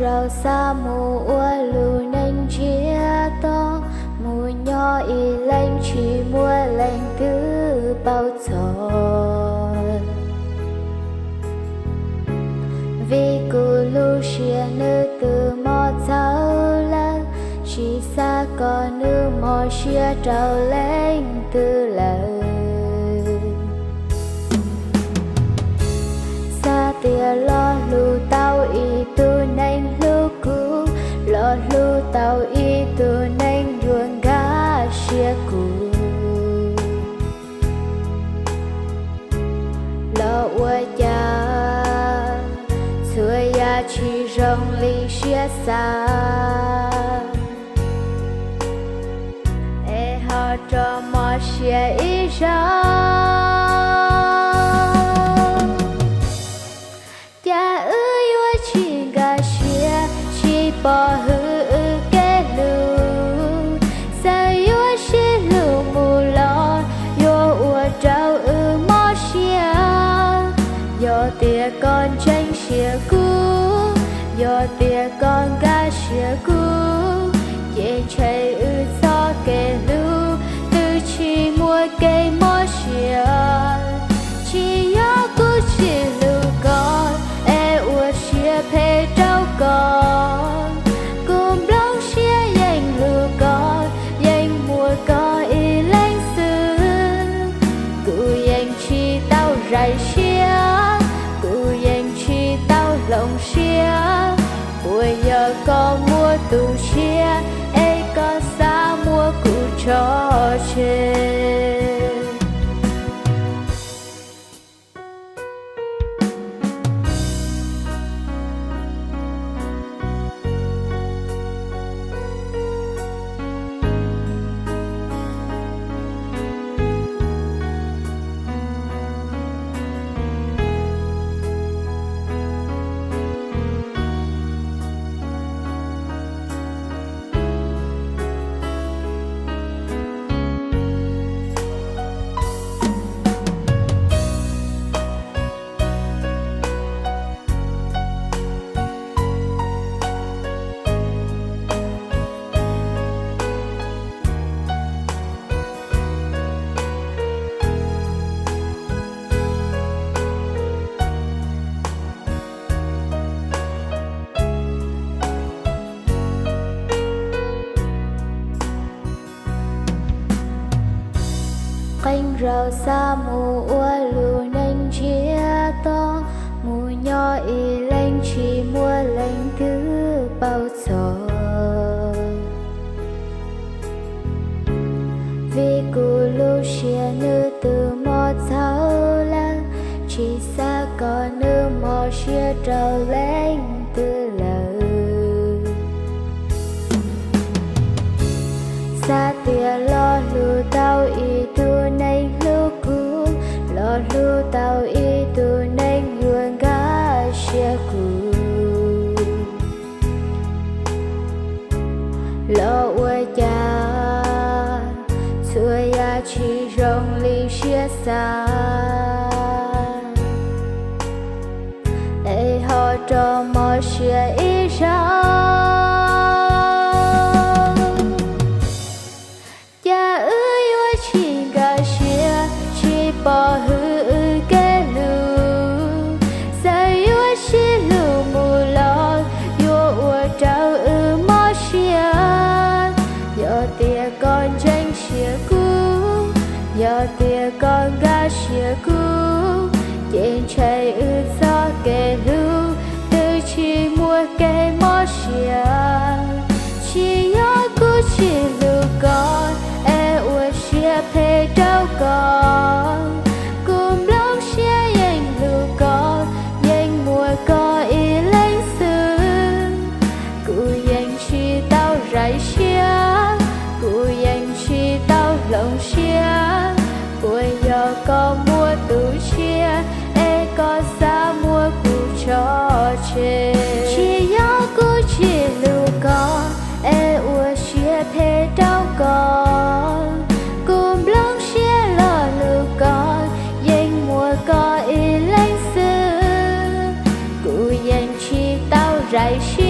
Rau xav mus ua lub neej ntsiag to, mus nyob ib leeg tsis muaj leej twg paub txog. Vim kuv lub siab nws twb mob txhaum lawm, tsis xav kom nws mob siab rau leej twg lawm. Xav tias los hlub tau ib tug neeg hlub kuv, los hlub tau ib tug neeg yuav nkag siab kuv. Los ua cas txhua yam tsis zoo li siab xav, es ho rov mob siab ib zaug. Cas wb yuav tsis nkag siab, tsis pom hwm wb kev hlub, txawm yuav sib hlub mus los yuav ua rau wb mob siab. Yog tias koj ntseeg siab kuv, yog tias koj nkag siab kuv, ces ntshe wb txoj kev hlub twb tsis muaj kev mob siab. Tsis yog kuv tsis hlub koj es ua siab phem rau koj, kuv nplooj siab yeej hlub koj, yeej muaj koj ib leeg xwb. Kuv yeej tsis tau zais siab, kuv yeej tsis tau hloov siab. Puas yog koj muaj tus tshiab es koj xav muab kuv tso tseg? Qee zaus xav mus ua lub neej ntsiag to, mus nyob ib leeg tsis muaj leej twg paub txog. Vim kuv lub siab nws twb mob txhaum lawm, tsis xav kom nws mob siab rau leej twg lawm. Xav tias los hlub tau ib tug neeg hlub kuv, los hlub tau ib tug neeg yuav nkag siab kuv. Los ua cas txhua yam tsis zoo li siab xav, es ho rov mob siab ib zaug. Cas wb yuav tsis nkag siab, tsis pom hwm wb kev hlub, txawm yuav sib hlub mus los yuav ua rau wb mob siab. Yog tias koj ntseeg siab kuv, yog tias koj nkag siab kuv, ces ntshe wb txoj kev hlub twb tsis muaj kev mob siab. Tsis yog kuv tsis hlub koj es ua siab phem rau koj, kuv nplooj siab yeej hlub koj, yeej muaj koj ib leeg xwb. Kuv yeej tsis tau zais siab, kuv yeej tsis tau hloov siab. Puas yog koj muaj tus tshiab es koj xav muab kuv tso tseg? Tsis yog kuv tsis hlub koj es ua siab phem rau koj, kuv nplooj siab los hlub koj, yeej muaj koj ib leeg xwb. Kuv yeej tsis tau zais siab.